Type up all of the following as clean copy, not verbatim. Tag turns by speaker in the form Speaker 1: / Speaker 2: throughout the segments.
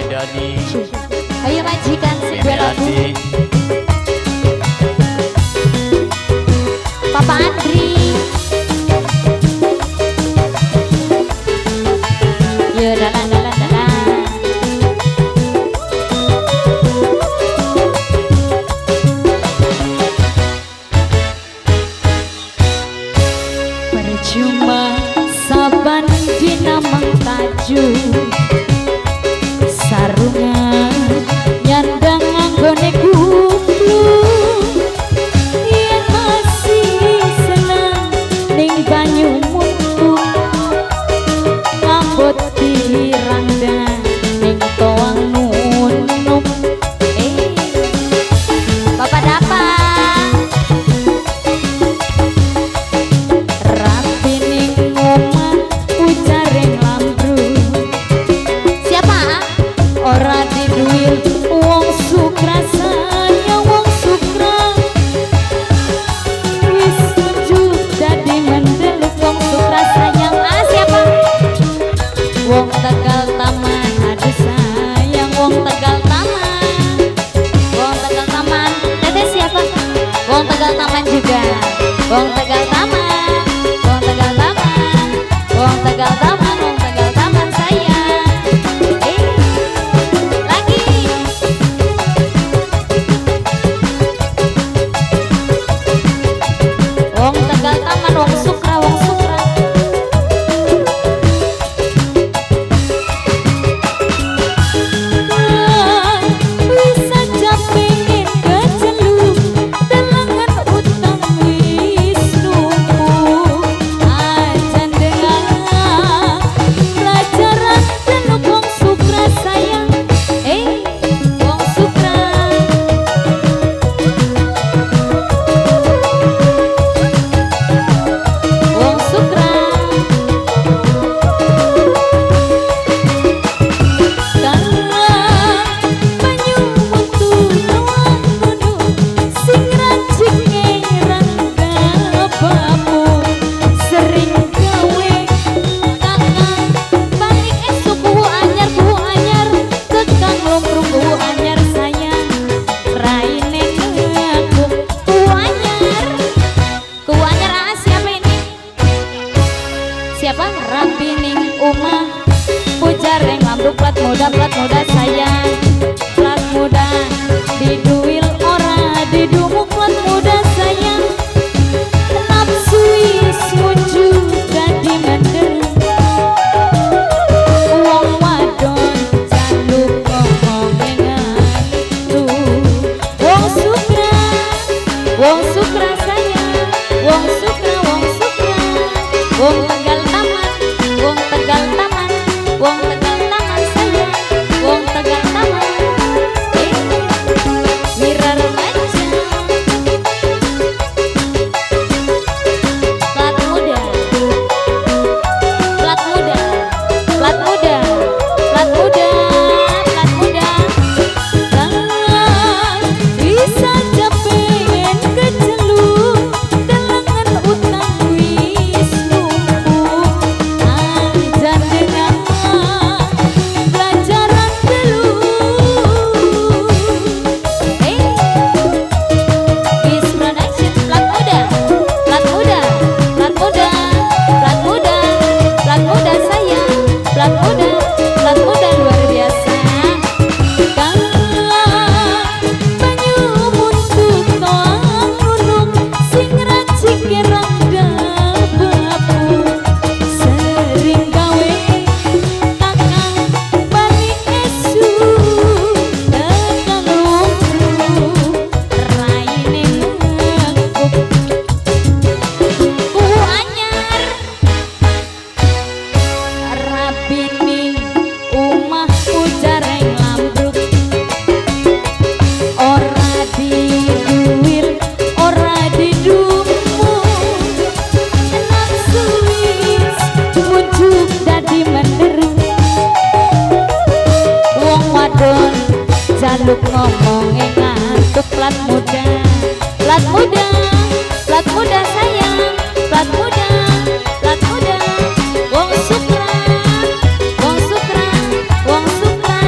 Speaker 1: Maidani.
Speaker 2: Ayo majikan sebuah lagu. Papa Andri. Yo dalan dalan dalan. Percuma saban dina mangtaju sarungan nyandang anggone kudu yen masih seneng ning banyu muntu ngambut tiranda ning toang nunuk. Bapak dapa rapi ning omah ujareng lambru. Siapa? Ora diduil wong sukra sayang, wong sukra wis setuju dadi mendeluk wong sukra sayang. Ah siapa? Wong Tegal Taman, aduh sayang wong Tegal Taman, wong Tegal Taman. Teteh siapa? Wong Tegal Taman juga. Wong Tegal Taman, wong Tegal Taman, wong Tegal Taman, wong Tegal Taman sayang. Lagi. Wong Tegal Taman, wong Sukra, wong Sukra. Wis aja pengen keceluk delengen utang wis numpuk. Aja dengar pelajaran deluk wong Sukra sayang. Wong Sukra. Wong Sukra. Karena banyu muntu toang nunuk sing racike rangga bamu sering gawe kakang balik esuk kuwu anyar kekang lumrung kuwu anyar sayang raine nekuk kuwu anyar, kuwu anyar. Ah siapa ini? Siapa? Rapi ning omah ujareng lambruk plat muda sayang, plat muda diduil ora didumuk plat muda sayang. Nafsu wis muncul dadi mender wong wadon jaluk ngomonge ngantuk. Wong Sukra, wong Sukra sayang, wong Sukra, wong Sukra, wong Tegal Taman, wong Tegal Taman, wong Tegal Taman sayang, wong Tegal Taman. Wira remaja plat muda, plat muda, plat muda, plat muda, plat muda. Bisa aja pengen keceluk delengen utang wis numpuk. Aja dengar pelajaran deluk. Bis Production plat muda, plat muda, plat muda, plat muda, plat muda sayang, plat muda luar biasa. Kang banyu muntu toang nunuk sing racike rangda bapu sering gawe kakang balik esuk tekan lumruk raine nekuk kuwu anyar rapi ning omah ujareng lambruk ora diduil ora didumuk nafsu wis muncul dadi mender wong wadon jaluk ngomonge ngantuk. Plat muda, plat muda, plat muda sayang, plat muda, plat muda, wong Sukra, wong Sukra, wong Sukra.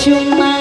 Speaker 2: Percuma.